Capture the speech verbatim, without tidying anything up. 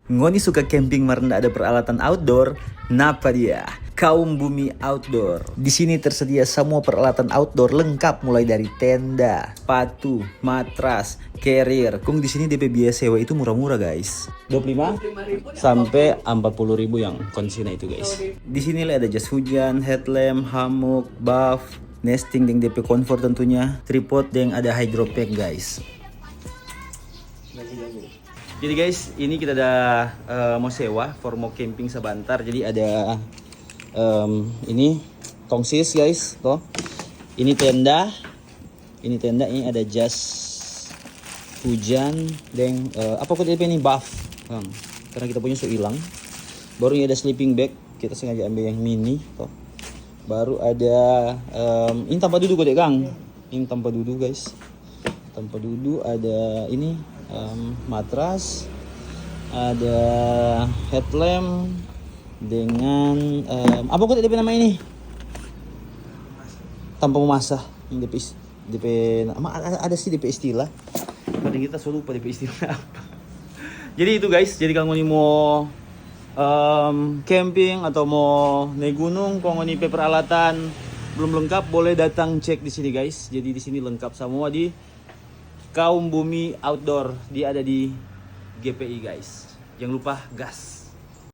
Ngoni suka camping mar nda ada peralatan outdoor? Napa dia? Kaum Bumi Outdoor. Di sini tersedia semua peralatan outdoor lengkap, mulai dari tenda, sepatu, matras, carrier. Kong di sini D P biaya sewa itu murah-murah, guys. Dua puluh lima sampai empat puluh ribu yang kondisinya itu, guys. Di sini le ada jas hujan, headlamp, hammock, buff, nesting deng D P comfort tentunya, tripod deng ada hydro pack, guys. Jadi guys, ini kita ada eh, mau sewa for mau camping sebentar. Jadi ada em, ini tongsis guys, toh. Ini tenda, ini tenda, ini ada jas hujan, deng eh, apa kode ini buff, Bang. Karena kita punya so hilang. Baru ini ada sleeping bag, kita sengaja ambil yang mini, toh. Baru ada em, ini tanpa dudu kode, Kang. Ini tanpa dudu guys. Tanpa dudu ada ini em, matras, ada headlamp dengan em, apa kode D P nama ini? Tanpa memasak. Ini D P is- D P nama ada, ada sih D P istilah. Kadang kita so lupa D P istilah apa. Jadi itu guys, jadi kalau ngoni mau em, camping atau mau naik gunung, kalau ngoni pe peralatan belum lengkap, boleh datang cek di sini guys. Jadi di sini lengkap semua di Kaum Bumi Outdoor, dia ada di G P I guys. Jangan lupa gas.